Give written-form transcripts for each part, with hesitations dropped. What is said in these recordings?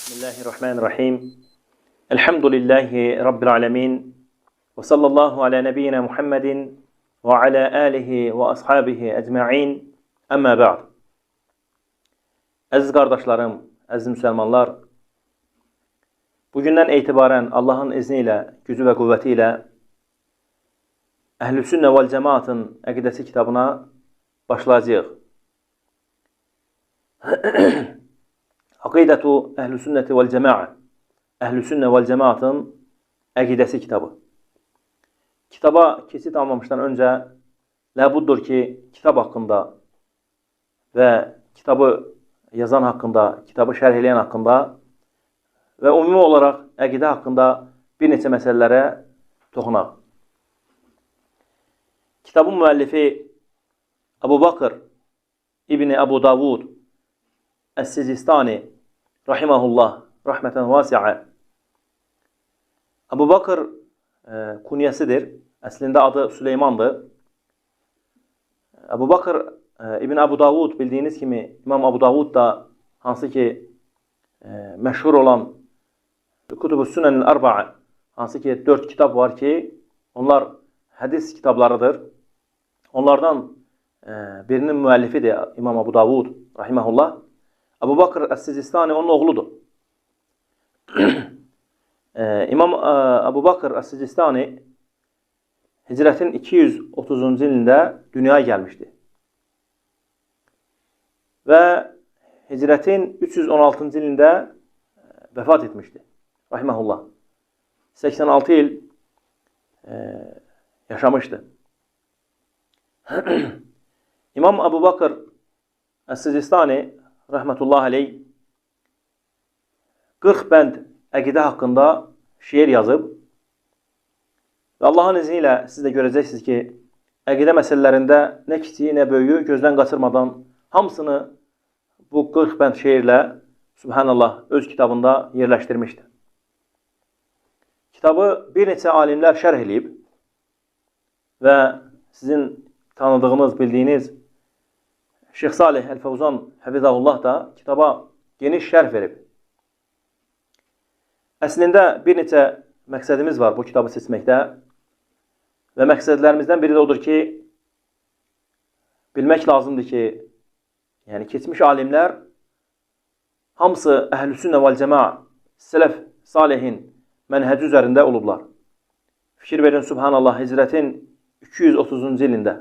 Bismillahirrahmanirrahim. Elhamdülillahi Rabbil alemin. Ve sallallahu ala nebiyyina Muhammedin ve ala alihi ve ashabihi ecma'in. Əmmə bə'd. Əziz qardaşlarım, əziz müsəlmanlar, bugündən etibarən Allahın izni ilə, gücü və qüvvəti ilə Əhl-i Sünnə vəl Cemaatın əqidəsi kitabına başlayacağıq. Aqidətu Əhl-i Sünnəti vəl Cemaat, Əhl-i Sünnə vəl Cemaatın əqidəsi kitabı. Kitaba keçid almamışdan öncə ləbuddur ki, kitab haqqında və kitabı yazan haqqında, kitabı şərh eləyən haqqında və ümumi olaraq əqidə haqqında bir neçə məsələlərə toxunaq. Kitabın müəllifi Əbu Bakr İbni Əbu Davud Əs-Sicistani rahiməhullah, rəhmətən vasiə. Əbu Bakr kunyəsidir. Əslində adı Süleymandır. Əbu Bakr İbn Əbu Davud, bildiyiniz kimi İmam Əbu Davud da hansı ki məşhur olan Kutub-u Sünənin Ərba'a, hansı ki 4 kitab var ki, onlar hədis kitablarıdır. Onlardan birinin müəllifidir İmam Əbu Davud rahiməhullah. Əbu Bakr Əs-Sicistani onun oğludur. İmam Əbu Bakr Əs-Sicistani hicrətin 230-cu ilində dünyaya gəlmişdi. Və hicrətin 316-cı ilində vəfat etmişdi. Rahiməhullah. 86 il yaşamışdı. İmam Əbu Bakr Əs-Sicistani rəhmətullah aleyh 40 bənd əqidə haqqında şeir yazıb və Allahın izni ilə siz də görəcəksiniz ki, əqidə məsələlərində nə kiçiyi, nə böyüyü gözdən qaçırmadan hamısını bu 40 bənd şeirlə Subhanallah öz kitabında yerləşdirmişdir. Kitabı bir neçə alimlər şərh eləyib və sizin tanıdığınız, bildiyiniz Şeyx Salih Əl-Fəvzan Həfizəhullah da kitaba geniş şərh verib. Əslində bir neçə məqsədimiz var bu kitabı seçməkdə və məqsədlərimizdən biri də odur ki, bilmək lazımdır ki, yəni keçmiş alimlər hamısı Əhl-i Sünnə vəl Cəmaa, Sələf Salihin mənhəci üzərində olublar. Fikir verin, Subhanallah, hicrətin 230-cu ilində,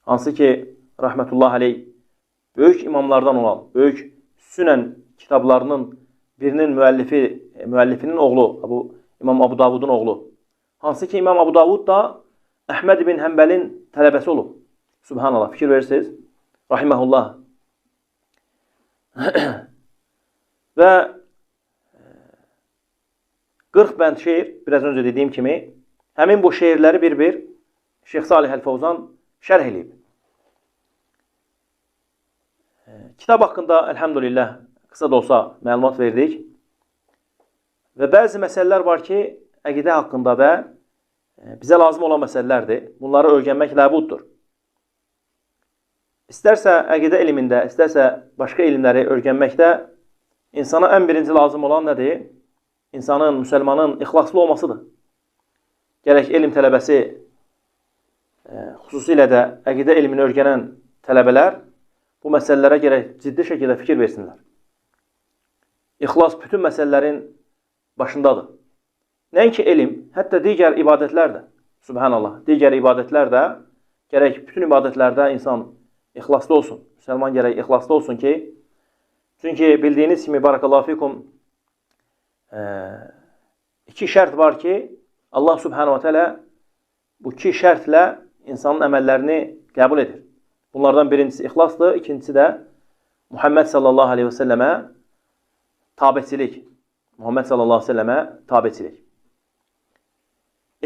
hansı ki, rəhmətullah aleyh, böyük imamlardan olan, böyük Sünən kitablarının birinin müəllifinin oğlu, İmam Əbu Davudun oğlu. Hansı ki, İmam Əbu Davud da Əhməd ibn Həmbəlin tələbəsi olub. Subhanallah, fikir verirsiniz. Rahiməhullah. Və 40 bənd şeir, biraz öncə dediyim kimi, həmin bu şeirləri bir-bir Şeyx Salih Əl-Fəvzan şərh eləyib. Kitab haqqında əlhəmdülillah qısa da olsa məlumat verdik. Və bəzi məsələlər var ki, əqidə haqqında və bizə lazım olan məsələlərdir. Bunları öyrənmək ləbuddur. İstərsə əqidə elmində, istərsə başqa elmləri öyrənməkdə insana ən birinci lazım olan nədir? İnsanın, müsəlmanın ixlaslı olmasıdır. Gərək elm tələbəsi, xüsusilə də əqidə elmini öyrənən tələbələr bu məsələlərə gərək ciddi şəkildə fikir versinlər. İxlas bütün məsələlərin başındadır. Nəinki elm, hətta digər ibadətlər də, Subhanallah, digər ibadətlər də, gərək bütün ibadətlərdə insan ixlaslı olsun. Müsəlman gərək ixlaslı olsun ki, çünki bildiyiniz kimi, barakallahu fikum, iki şərt var ki, Allah Subhanahu ve Teala bu iki şərtlə insanın əməllərini qəbul edir. Bunlardan birincisi ixlasdır, ikincisi də Muhammed sallallahu aleyhi və səlləmə tabeçilik. Muhammed sallallahu aleyhi və səlləmə tabeçilik.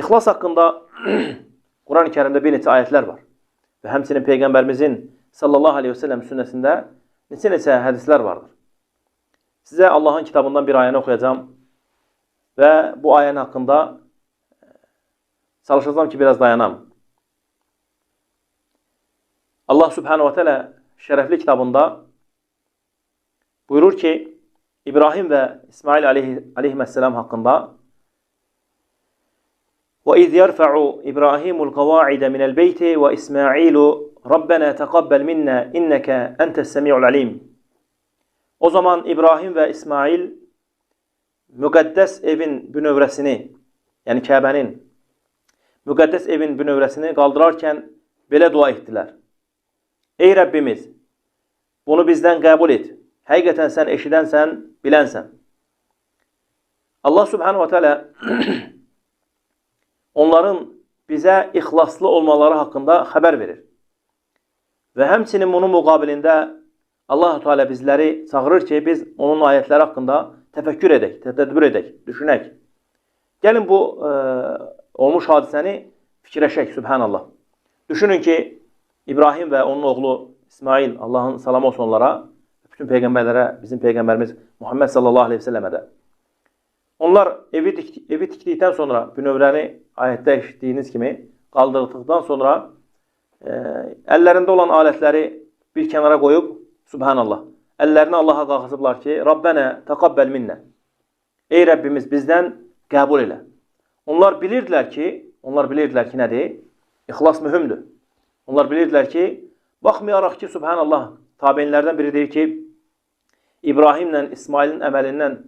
İxlas haqqında Quran-ı Kərimdə bir neçə ayətlər var. Və həmçinin Peyğəmbərimizin sallallahu aleyhi və səlləm sünnəsində neçə-neçə hədislər vardır. Sizə Allahın kitabından bir ayəni oxuyacağam və bu ayənin haqqında çalışacağam ki, biraz dayanam. Allah Subhanahu ve Teala şərəfli kitabında buyurur ki, İbrahim və İsmail aleyhisselam haqqında وَإِذْ يَرْفَعُ إِبْرَاهِيمُ الْقَوَاعِدَ مِنَ الْبَيْتِ وَإِسْمَاعِيلُ رَبَّنَا تَقَبَّلْ مِنَّا إِنَّكَ أَنْتَ السَّمِيعُ الْعَلِيمُ. O zaman İbrahim və İsmail müqəddəs evin bünövrəsini, yəni Kəbənin müqəddəs evin bünövrəsini qaldırarkən belə dua etdilər. Ey Rəbbimiz, bunu bizdən qəbul et. Həqiqətən sən eşidənsən, bilənsən. Allah Subhanahu ve Teala onların bizə ixlaslı olmaları haqqında xəbər verir. Və həmçinin bunun müqabilində Allah-u Teala bizləri çağırır ki, biz onun ayətləri haqqında təfəkkür edək, tədbir edək, düşünək. Gəlin bu olmuş hadisəni fikirləşək, Sübhanallah. Düşünün ki, İbrahim və onun oğlu İsmail, Allahın salamı olsun onlara, bütün peyğəmbərlərə, bizim peyğəmbərimiz Muhammed sallallahu aleyhi ve sellemə də. Onlar evi tikdikdən sonra, bünövrəni ayətdə eşitdiyiniz kimi qaldırdıqdan sonra əllərində olan alətləri bir kənara qoyub, Sübhanallah, əllərini Allaha qalxızıblar ki, Rabbənə təqabbəl minnə. Ey Rəbbimiz, bizdən qəbul elə. Onlar bilirdilər ki, nədir? İxlas mühümdür. Onlar bilirdilər ki, baxmayaraq ki, Sübhanallah, tabeinlərdən biri deyir ki, İbrahimlə İsmailin əməlindən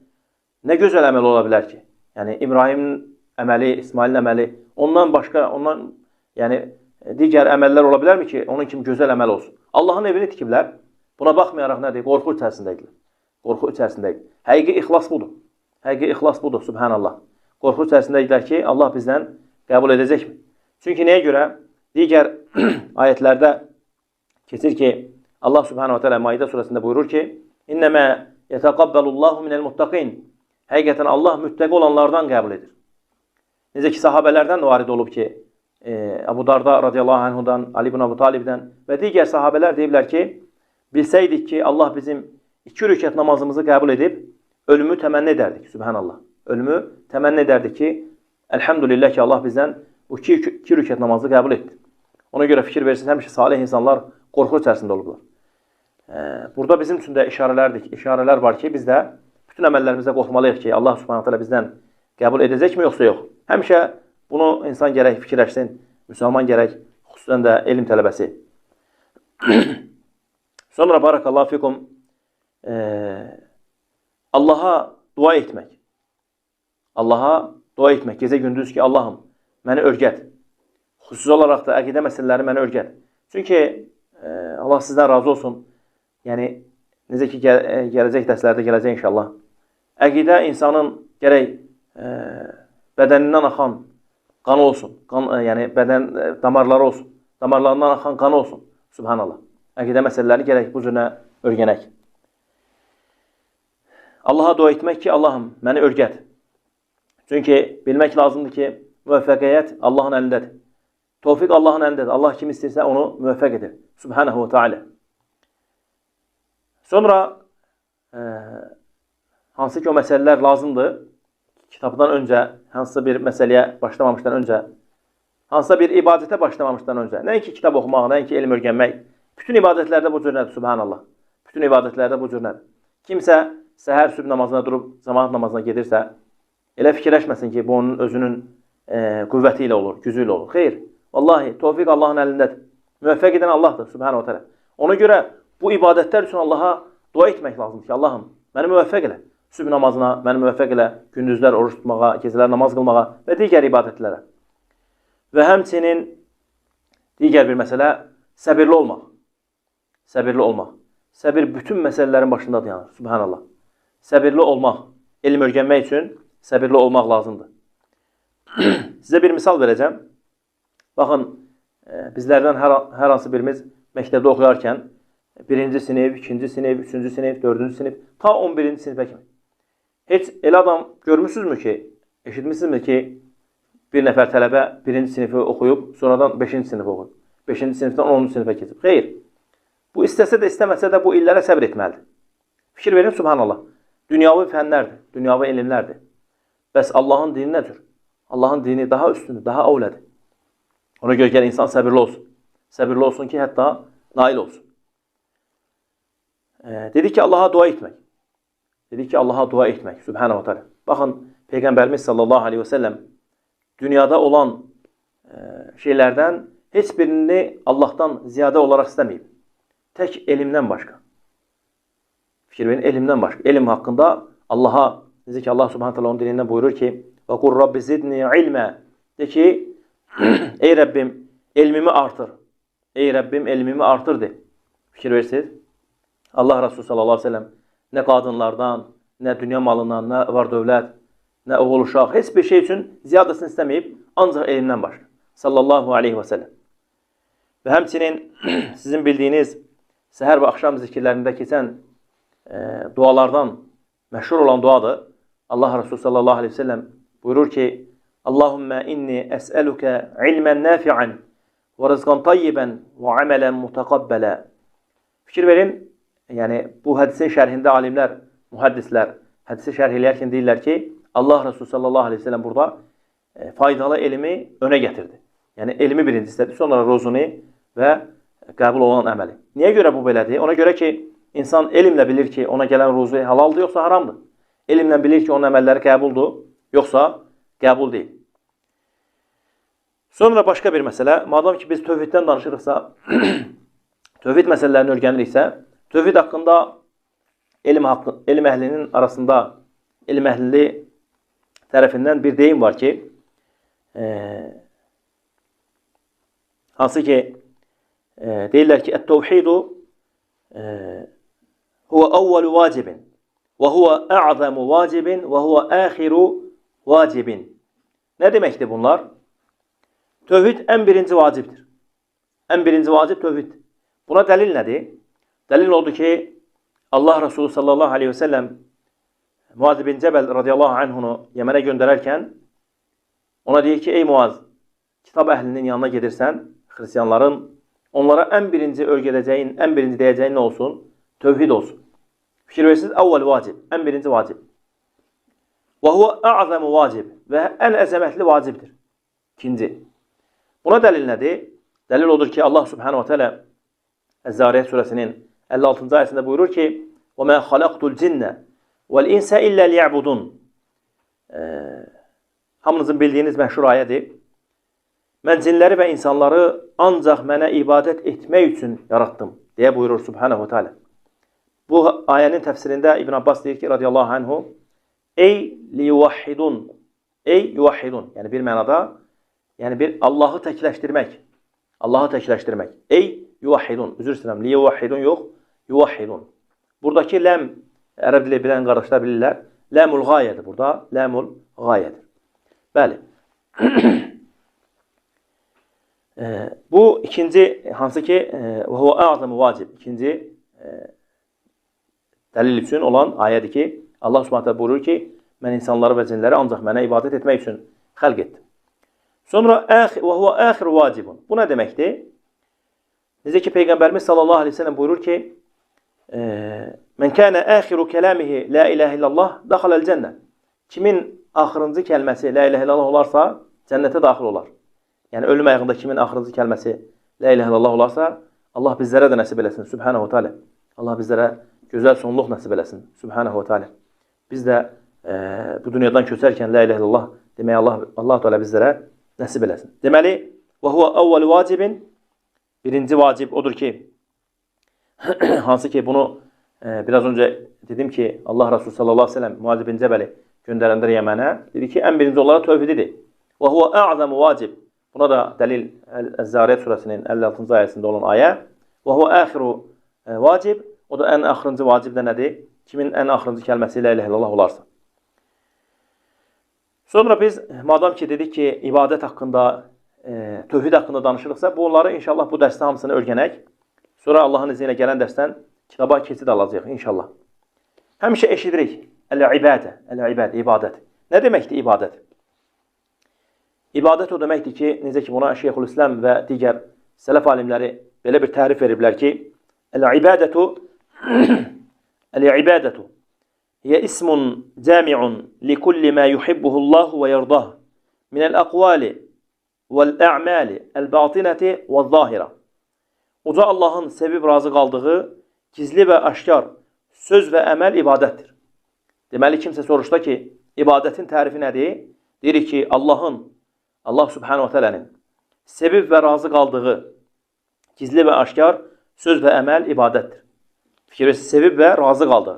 nə gözəl əməl ola bilər ki? Yəni, İbrahimin əməli, İsmailin əməli, ondan başqa, ondan, yəni, digər əməllər ola bilərmi ki, onun kimi gözəl əməl olsun? Allahın evini tikiblər. Buna baxmayaraq nədir? Qorxu içərisində idilər. Qorxu içərisində idilər. Həqiqi ixlas budur. Həqiqi ixlas budur, Sübhanallah. Qorxu içərisində idilər ki, Allah bizdən qəbul edəcəkmi? Çünki nəyə görə? Digər ayətlərdə keçir ki, Allah Subhanahu ve Teala Maidə surəsində buyurur ki, İnnəmə yetəqəbbəlullahu minəl muttaqin. Həqiqətən Allah müttəqi olanlardan qəbul edir. Necə ki, sahabələrdən varid olub ki, Əbu Darda radiyallahu anhudan, Ali ibn Əbu Talibdən və digər sahabələr deyiblər ki, bilsəydik ki, Allah bizim 2 rükət namazımızı qəbul edib, ölümü təmənni edərdik, Sübhanallah. Ölümü təmənni edərdik ki, əlhəmdülillah ki, Allah bizdən bu 2 rükət namazı qəbul etdi. Ona görə fikir verirsiniz, həmişə salih insanlar qorxu içərisində olublar. Burada bizim üçün də işarələr var ki, biz də bütün əməllərimizdə qorxmalıyıq ki, Allah Subhanahu taala bizdən qəbul edəcəkmi, yoxsa yox. Həmişə bunu insan gərək fikirləşsin, müsəlman gərək, xüsusən də elm tələbəsi. Sonra barakallahu fikum, Allaha dua etmək. Allaha dua etmək, gecə gündüz ki, Allahım, məni örgət. Xüsusi olaraq da əqidə məsələləri məni örgət. Çünki Allah sizdən razı olsun. Yəni, necə ki, gələcək dərslərdə gələcək inşallah. Əqidə insanın gərək bədənindən axan qanı olsun. Qan, yəni, bədən damarları olsun. Damarlarından axan qanı olsun. Subhanallah. Əqidə məsələlərini gərək bu cürə örgənək. Allaha dua etmək ki, Allahım, məni örgət. Çünki bilmək lazımdır ki, müvəffəqiyyət Allahın əlindədir. Tövfiq Allahın əlindədir. Allah kim istəyirsə onu müvəffəq edir. Subhanahu ve Teala. Sonra hansı ki o məsələlər lazımdır, kitabdan öncə, hansısa bir məsələyə başlamamışdan öncə, hansısa bir ibadətə başlamamışdan öncə, nəinki kitab oxumaq, nəinki elm öyrənmək, bütün ibadətlərdə bu cür nədir, Subhanallah. Bütün ibadətlərdə bu cür nədir. Kimsə səhər sübh namazına durub, cəmaat namazına gedirsə, elə fikirləşməsin ki, bu onun özünün qüvvəti ilə olur, gücü ilə olur. Xeyr, vallahi, tövfiq Allahın əlindədir. Müvəffəq edən Allahdır, Subhanahu ve Teala. Ona görə bu ibadətlər üçün Allaha dua etmək lazımdır ki, Allahım, məni müvəffəq elə. Sübh namazına, məni müvəffəq elə, gündüzlər oruç tutmağa, gecələr namaz qılmağa və digər ibadətlərə. Və həmçinin digər bir məsələ, səbirli olmaq. Səbirli olmaq. Səbir bütün məsələlərin başında dayanır, Subhanallah. Səbirli olmaq, elm öyrənmək üçün səbirli olmaq lazımdır. Sizə bir misal verəcəm. Baxın, bizlərdən hər hansı birimiz məktəbdə oxuyarkən 1-ci sinif, 2-ci sinif, 3-cü sinif, 4-cü sinif, ta 11-ci sinifə kimi. Heç elə adam görmüsünüzmü ki, eşitmişsinizmi ki, bir nəfər tələbə 1-ci sinifi oxuyub, sonradan 5-ci sinifi oxuyub, 5-ci sinifdən 10-cu sinifə keçib. Xeyr, bu istəsə də istəməsə də bu illərə səbr etməlidir. Fikir verin, Subhanallah, dünyavi fənlərdir, dünyavi elmlərdir. Bəs Allahın dini nədir? Allahın dini daha üstündür, daha avlədir. Ona görə gəl insan səbirli olsun. Səbirli olsun ki, hətta nail olsun. Dedik ki, Allaha dua etmək. Dedik ki, Allaha dua etmək, Sübhanahu teala. Baxın, Peyğəmbərimiz sallallahu aleyhi və səlləm dünyada olan şeylərdən heç birini Allahdan ziyadə olaraq istəməyib. Tək elmdən başqa. Fikir verin, elmdən başqa. Elm haqqında Allaha, necə ki Allah Subhanahu teala onun dilindən buyurur ki: "Və qur Rabbi zidni ilmə." De ki, ey Rəbbim, elmimi artır. Ey Rəbbim, elmimi artır de. Fikir versiniz. Allah Resulü sallallahu aleyhi ve sellem nə qadınlardan, nə dünya malından, nə var dövlət, nə oğul uşaq, heç bir şey üçün ziyadəsini istəməyib, ancaq elmdən başqa. Sallallahu aleyhi və səlləm. Və həmçinin sizin bildiyiniz səhər və axşam zikirlərində keçən dualardan məşhur olan duadır. Allah Resulü sallallahu aleyhi və səlləm buyurur ki, Allahümme inni əsəlükə ilmən nəfi'ən və rızqan tayyibən və əmələn mutaqabbələ. Fikir verin, yəni bu hədisin şərhində alimlər, mühəddislər hədisi şərh eləyərkən deyirlər ki, Allah Resulü sallallahu aleyhi ve sellem burada faydalı elmi önə gətirdi. Yəni elmi birinci istədi, sonra rozunu və qəbul olan əməli. Niyə görə bu belədir? Ona görə ki, insan elmlə bilir ki, ona gələn rozu halaldır yoxsa haramdır. Elmlə bilir ki, onun əməlləri qəbuldur yoxsa qəbul deyil. Sonra başqa bir məsələ, madam ki biz tövhiddən danışırıqsa, tövhid məsələlərini öyrəniriksə, tövhid haqqında elm əhlinin arasında, elm əhli tərəfindən bir deyim var ki, hansı ki, deyirlər ki, Ət-tövhidu huvə əvvəlu vacibin və huvə ə'zəmu vacibin və huvə əxiru vacibin. Nə deməkdir bunlar? Tövhid ən birinci vacibdir. Ən birinci vacib tövhiddir. Buna dəlil nədir? Dəlil oldu ki, Allah Resulü sallallahu aleyhi ve sellem Muaz bin Cəbəl radiyallahu anhunu Yəmənə göndərərkən ona deyir ki, ey Muaz, kitab əhlinin yanına gedirsən, xristiyanların, onlara ən birinci öyrədəcəyin, ən birinci deyəcəyin nə olsun? Tövhid olsun. Fikir verirsiniz, əvvəl vacib, ən birinci vacib. Və huvə ə'zəmu vacib və ən əzəmətli vacibdir. İkinci. Buna dəlil nədir? Dəlil odur ki, Allah Subhanahu ve Teala Əz-Zariyat surəsinin 56-cı ayəsində buyurur ki, وَمَا خَلَقْتُ الْجِنَّ وَالْاِنْسَ إِلَّا لِيَعْبُدُونَ. Hamınızın bildiyiniz məşhur ayədir. Mən cinləri və insanları ancaq mənə ibadət etmək üçün yaratdım, deyə buyurur Subhanahu ve Teala. Bu ayənin təfsirində İbn Abbas deyir ki, radiyallahu anhu, ey liyuvahhidun, ey yuvahhidun, yəni bir mənada, yəni bir Allahı təkləşdirmək, Allahı təkləşdirmək. Ey yuvahhidun, üzr istəyirəm, liyuvahhidun yox, yuvahhidun. Buradakı ləm, ərəb dili bilən qardaşlar bilirlər, ləmul qayədir burada, ləmul qayədir. Bəli. Bu ikinci, hansı ki, və huvə ə'zəmu vacib, ikinci dəlil üçün olan ayədir ki, Allah Subhanahu taala buyurur ki, mən insanları və cinləri ancaq mənə ibadət etmək üçün xəlq etdim. Sonra və huvə əxiru vacibun. Bu nə deməkdir? Necə ki, Peyğəmbərimiz sallallahu aleyhi ve sellem buyurur ki, mən kənə əxiru kələmihi la iləhə illallah daxaləl cənnə. Kimin axırıncı kəlməsi la iləhə illallah olarsa, cənnətə daxil olar. Yəni, ölüm ayağında kimin axırıncı kəlməsi la iləhə illallah olarsa, Allah bizlərə də nəsib eləsin, Sübhanahu teala. Allah bizlərə gözəl sonluq nəsib eləsin, Sübhanahu teala. Biz də bu dünyadan köçərkən la iləhə illallah deməyə Allah Teala bizlərə nəsib eləsin. Deməli, və huvə əvvəl vacibin, birinci vacib odur ki, hansı ki bunu biraz öncə dedim ki, Allah Resulü sallallahu aleyhi ve sellem Muaz bin Cəbəli göndərəndə Yəmənə dedi ki, ən birinci onlara tövhididir. Və huvə ə'zəmu vacib. Buna da dəlil Əz-Zariyat surəsinin 56-cı ayəsində olan ayə. Və huvə əxiru vacib. O da ən axırıncı vacib də nədir? Kimin ən axırıncı kəlməsi la ilahe illallah olarsa. Sonra biz madam ki dedik ki, ibadət haqqında, tövhid haqqında danışırıqsa, bunları inşallah bu dərsdə hamısını öyrənək. Sonra Allahın izni ilə gələn dərsdən kitaba keçid alacağıq inşallah. Həmişə eşidirik. Əl-ibadə, əl-ibadə, ibadət. Nə deməkdir ibadət? İbadət o deməkdir ki, necə ki buna Şeyxülislam və digər sələf alimləri belə bir tərif veriblər ki, əl-ibadətu əl-ibadətu hiyə ismun cami'un li kulli ma yuhibbuhu Allah və yerdah minəl-aqvali vəl-ə'mali əl-batinəti vəz-zahirə. Uca Allahın sevib razı qaldığı gizli və aşkar söz və əməl ibadətdir. Deməli, kimsə soruşsa ki, ibadətin tərifi nədir? Deyirik ki, Allah Subhanahu ve Teala'nın sevib və razı qaldığı gizli və aşkar söz və əməl ibadətdir. Fikir verin, sevib və razı qaldığı.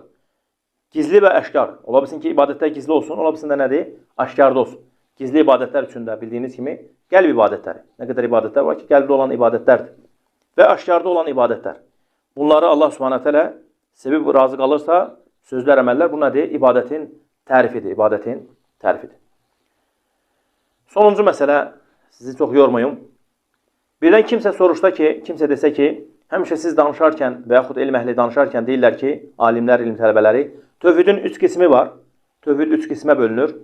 Gizli və aşkar. Ola bilsin ki, ibadətlər gizli olsun, ola bilsin də nədir? Aşkarda olsun. Gizli ibadətlər üçün də bildiyiniz kimi qəlb ibadətləri. Nə qədər ibadətlər var ki, qəlbdə olan ibadətlərdir. Və aşkarda olan ibadətlər. Bunları Allah Subhanahu teala sevib razı qalırsa, sözlər, əməllər bu nədir? İbadətin tərifidir. İbadətin tərifidir. Sonuncu məsələ, sizi çox yormayım. Birdən kimsə soruşsa ki, kimsə desə ki, həmişə siz danışarkən və yaxud elm əhli danışarkən deyirlər ki, alimlər, elm tələbələri, tövhidin üç qismi var. Tövhid üç qismə bölünür.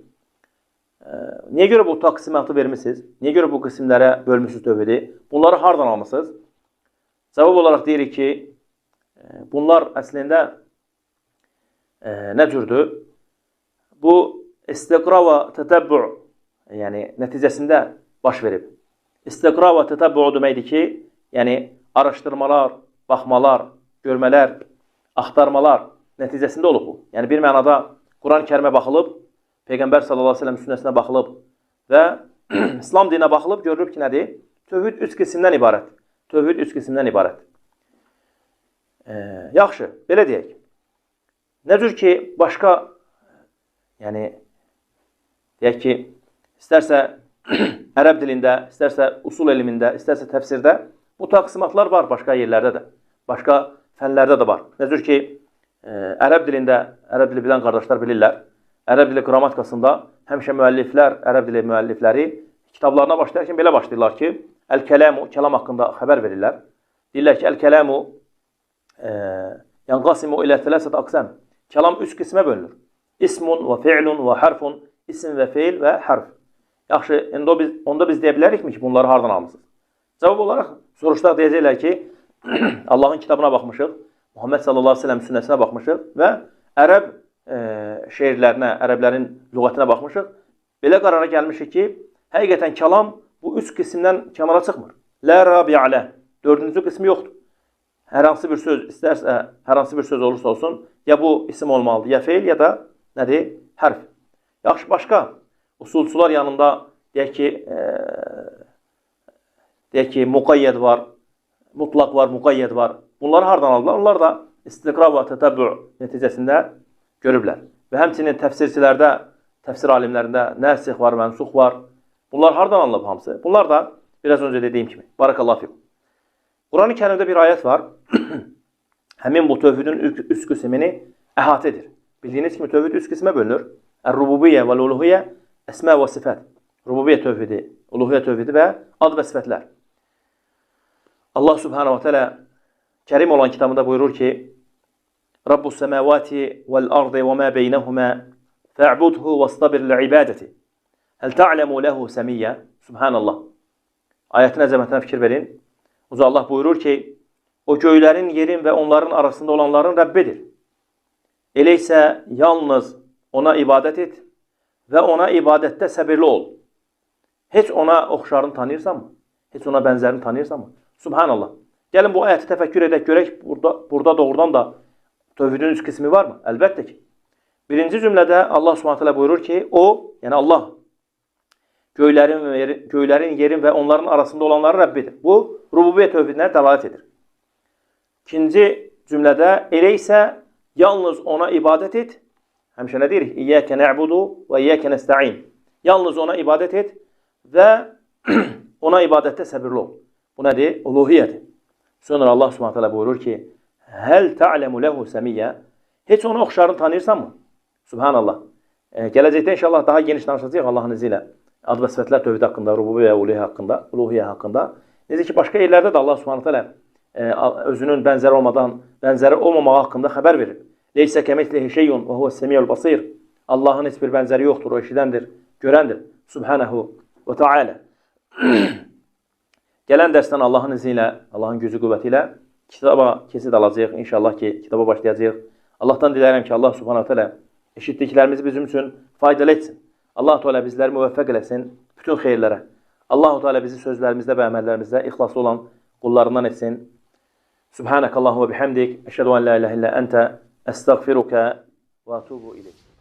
Niyə görə bu təqsimatı vermişsiniz? Niyə görə bu qismlərə bölmüşsünüz tövhidi? Bunları hardan almısınız? Cavab olaraq deyirik ki, bunlar əslində nə cürdür? Bu istiqra və tətəbbü, yəni nəticəsində baş verib. İstiqra və tətəbbü deməkdir ki, yəni araşdırmalar, baxmalar, görmələr, axtarmalar nəticəsində olub bu. Yəni bir mənada Quran-ı Kərimə baxılıb, Peyğəmbər sallallahu əleyhi və səlləm sünnəsinə baxılıb və İslam dininə baxılıb, görülüb ki, nədir? Tövhid üç qismdən ibarət. Tövhid üç qismdən ibarət. Yaxşı, belə deyək. Nə cür ki, başqa, yəni, deyək ki, istərsə ərəb dilində, istərsə usul elmində, istərsə təfsirdə bu təqsimatlar var başqa yerlərdə də, başqa fənlərdə də var. Nə cür ki, ərəb dilində, ərəb dili bilən qardaşlar bilirlər, ərəb dili qrammatikasında həmişə müəlliflər, ərəb dili müəllifləri kitablarına başlayarkən belə başlayırlar ki, əl-kələmu, kəlam haqqında xəbər verirlər. Deyirlər ki, əl-kələmu yanqasimu ilə tələsət aqsam. Kəlam üç qismə bölünür. İsmun və fi'lun və hərfun, isim və feil və hərf. Yaxşı, indi onda biz deyə bilərikmi ki, bunları hardan almısınız? Cavab olaraq soruşlar deyəcəklər ki, Allahın kitabına baxmışıq, Muhammed sallallahu əleyhi və səlləm sünnəsinə baxmışıq və ərəb şeirlərinə, ərəblərin lüğətinə baxmışıq. Belə qərara gəlmişik ki, həqiqətən kəlam bu üç qismdən kənara çıxmır. Lə rabi'ə ləh. Dördüncü qismi yoxdur. Hər hansı bir söz, istərsə hər hansı bir söz olursa olsun, ya bu isim olmalıdır, ya feil, ya da nədir? Hərf. Yaxşı, başqa usulçular yanında deyək ki, muqayyəd var, mutlaq var, muqayyəd var. Bunları hardan aldılar? Onlar da istiqra və tətəbbü nəticəsində görüblər. Və həmçinin təfsirçilərdə, təfsir alimlərində nəsix var, mənsux var. Bunlar hardan alınıb hamısı? Bunlar da biraz öncə dediyim kimi. Barakallahu fikum. Quran-ı Kərimdə bir ayət var. Həmin bu tövhidin üç qismini əhatə edir. Bildiyiniz kimi tövhid üç qismə bölünür. Ər-rububiyyə vəl-uluhiyyə, əsmə və sifət. Rububiyyə tövhidi, uluhiyyə tövhidi və ad və sifətlər. Allah Subhanahu ve Teala Kərim olan kitabında buyurur ki, Rabbus semavati vel ardı ve ma beynehuma fa'budhu vastabir li'ibadeti. Hel ta'lemu lehu semiyye? Subhanallah. Ayetin əzəmətinə fikir verin. Uca Allah buyurur ki, o göylərin, yerin və onların arasında olanların Rəbbidir. Elə isə yalnız ona ibadət et və ona ibadətdə səbirli ol. Heç ona oxşarını tanıyırsanmı? Heç ona bənzərini tanıyırsanmı? Subhanallah. Gəlin bu ayəti təfəkkür edək, görək burada doğrudan da tövhidin üç qismi var mı? Əlbəttə ki. Birinci cümlədə Allah Subhanahu taala buyurur ki, o, yəni Allah göylərin, yerin və onların arasında olanların Rəbbidir. Bu, rububiyyə tövhidinə dəlalət edir. İkinci cümlədə elə isə yalnız ona ibadət et. Həmişə nə deyirik? İyyəkə nə'budu və iyyəkə nəstəin. Yalnız ona ibadət et və ona ibadətdə səbirli ol. Bu nədir? Uluhiyyədir. Sonra Allah Subhanahu taala buyurur ki, Həl ta'lemu lehu semiyyə. Heç ona oxşarını tanıyırsanmı? Subhanallah. Gələcəkdə inşallah daha geniş danışacağıq Allahın izi ilə. Ad və sifətlər tövhid haqqında, rububiyyə və uluhiyyə haqqında. Necə ki, başqa yerlərdə də Allah Subhanahu taala özünün bənzəri olmadan, bənzəri olmamağı haqqında xəbər verir. Leysə kəmislihi şeyun və huves-semiyul basir. Allahın heç bir bənzəri yoxdur, o eşidəndir, görəndir. Subhanahu və Teala. Gələn dərsdən Allahın izni ilə, Allahın gücü qüvvəti ilə kitaba kesit alacağıq. İnşallah ki, kitaba başlayacağıq. Allahdan dilərəm ki, Allah Subhanahu taala eşitdiklərimizi bizim üçün faydalı etsin. Allah Teala bizləri müvəffəq eləsin bütün xeyirlərə. Allah Teala bizi sözlərimizdə və əməllərimizdə ixlaslı olan qullarından etsin. Subhanakallahumma bihamdik, eşhedü en la ilahe illa ente, estağfiruke ve etubu ileyk.